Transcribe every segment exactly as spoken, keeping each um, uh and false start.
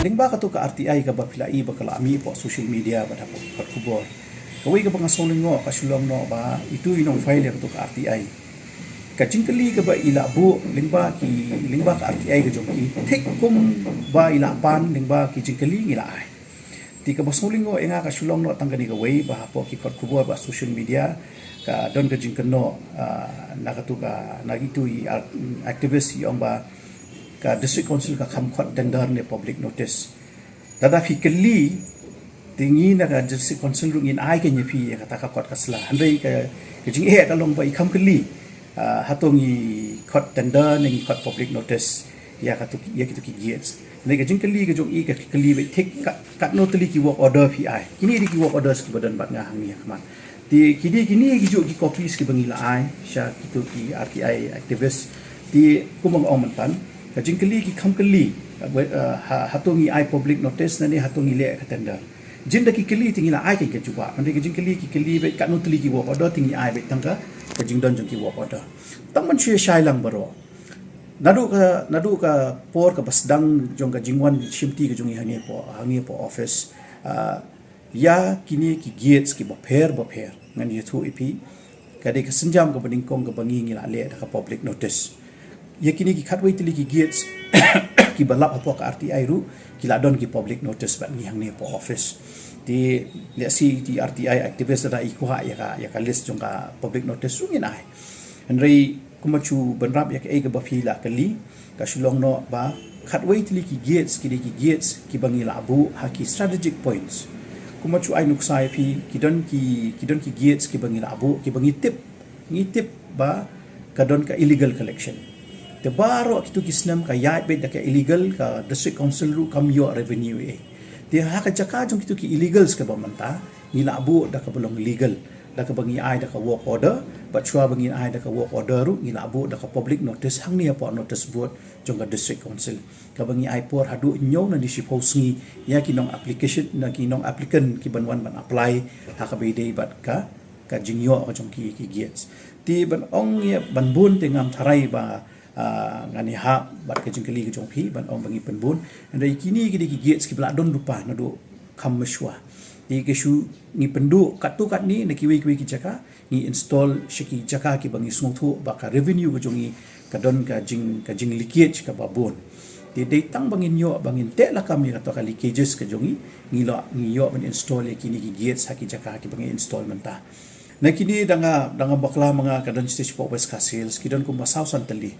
Lyngba katu ka R T I kaba phi la i ba ka la mih hapoh social media bad hapoh ki kot khubor, kawei kaba nga sngew lyngngoh ka shu long noh ba itu i nongfile ïa katu ka R T I, ka jingkylli kaba i la buh lyngba ki, lyngba ka R T I ka jong ki, thik kumba i la pan lyngba ki jingkylli ngi la ai. Te kaba sngew lyngngoh ïa nga ka shu long noh tang kane kawei ba hapoh ki kot khubor bad social media ka don ka jingkynnoh, ah, na katu ka, na kitu i ar-, activist i ong ba ka District Council ka kham khot tender ne public notice. Lada phi kylli, te ngi na ka District Council ruh ngin ai keiñ ïa phi ïa kata ka kot ka sla. Hynrei ka, ka jingeh ka long ba i kham kylli, ah, hato ngi khot tender ne ngi khot public notice ïa katu ki, ïa kitu ki gates. Hynrei ka jingkylli ka jong i ka kylli beit thik kat, katno tylli ki work order phi ai. Kine dei ki work orders kiba don bad nga hangne ha khmat. Te kine, kine ki juh ki copies kiba ngi la ai sha kitu ki R T I activist. Te kumba nga ong myntan, ka jingkylli ki kham kylli, eh, ha, hato ngi ai public notice ne hato ngi leh ka tender. Jin da ki kylli te ngi la ai ka jubab. Hynrei ka jingkylli ki kylli beit katno tylli ki work order, te ngi ai beit tang ka, ka jingdon jong ki work order. Tang ban shu ïa shai lang baroh. Naduh ka, naduh ka por kaba sdang jong ka jingwan shimti ka jong ngi hangne hapoh, hangne hapoh office, ah, ïa kine ki gates kiba pher bapher, ngan ïathuh ïa phi, ka dei ka sienjam kaba nyngkong kaba ngi, ngi la leh da ka public notice. Ïa kine ki khatwei tylli ki gates kiba lap hapoh ka R T I ruh ki la don ki public notice bad ngi hangne hapoh office. Te lehse ki R T I activist da i kwah ïa ka, ïa ka list jong ka public notice ruh ngin ai. Hynrei kumba shu bynrap ïa kaei kaba phi la kylli, ka shu long noh ba khatwei tylli ki gates ki dei ki gates kiba ngi la buh ha ki strategic points. Kumba shu ai nuksa ïa phi, ki don ki, ki don ki gates kiba ngi la buh, kiba ngi tip, ngi tip ba ka don ka illegal collection. Te baroh kitu ki snem ka ïaid beit da ka illegal, ka District Council ruh kam ïoh revenue ei. Te ha ka jaka jong kitu ki illegals kaba mynta, ngi la buh da kaba long legal, da kaba ngi ai da ka work order, bad shuwa ba ngi ai da ka work order ruh ngi la buh da ka public notice hangne hapoh notice board jong ka District Council, kaba ngi ai por haduh hynñiew nangne shiphew sngi ïa ki nong application, na ki nong applicant kiban wan ban apply ha kaba ïadei bad ka, ka jingïoh ka jong ki, ki gates. Te ban ong ïa ban bun te ngam tharai ba, ah, ngan ïahap bad ka jingkylli ka jong phi ban ong ba ngi pynbun. Hynrei kine ki dei ki gates kiba la don lypa naduh kham mynshuwa. Te ka shu ngi pynduh katto katne na kiwei kiwei ki jaka, ngi install sha ki jaka kiba ngi sngewthuh ba ka revenue ka jong ngi ka don ka jing, ka jing leakage kaba bun. Te dei tang ba ngin ïoh, ba ngin teh lakam ïa kato ka leakages ka jong ngi, ngi la, ngi ïoh ban install ïa kine ki gates ha ki jaka kiba ngi install mynta. Na kine da nga, da nga bakla ma nga ka don stage hapoh West Khasi Hills, ki don kumba saw san tylli.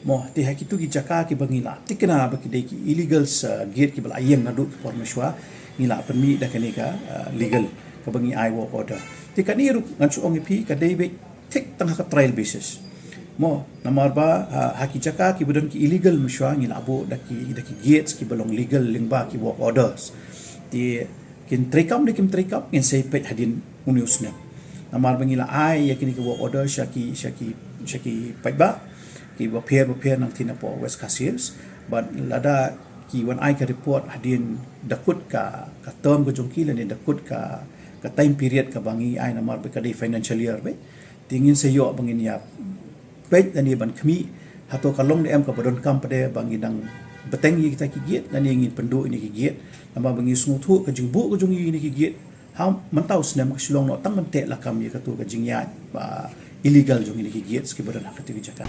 Mo, te ha kitu ki jaka kiba ngi la thikna ba ki dei ki illegal, uh, gate kiba la ïeng naduh ki por mynshuwa, ngi la pynmih da kane ka, uh, legal, kaba ngi ai work order. Te kane ruh ngan shu ong ïa phi ka dei beit thik tang ha ka trial basis. Mo, namar ba, uh, ha ki jaka kiba don ki illegal mynshuwa ngi la buh da ki, da ki gates kiba long legal lyngba ki work orders. Te kin treikam ne kim treikam, ngin sa ïa peit hadien une u snem. Namar ba ngi la ai ïa kine ki work order sha ki, sha ki, sha ki paidbah kiba pher bapher nangtei napoh West Khasi Hills. Bad lada ki wan ai ka report hadien da kut ka, ka term ka jong ki lane da kut ka, ka time period kaba ngi ai namar ba ka dei financial year beit. Te ngin sa ïoh ba ngin ïa peit lane ban khmih, hato ka long ne em kaba donkam pat de ba ngi dang bteng ïa kita ki gate, lane ngin pynduh ïa kine ki gate. Namar ba ngi sngewthuh ka jingbuh ka jong ngi ïa kine ki gate ha mynta u snem ka shu long noh tang ban teh lakam ïa katu ka jingïaid ba illegal jong ïa kine ki gates kiba don ha katu ki jaka.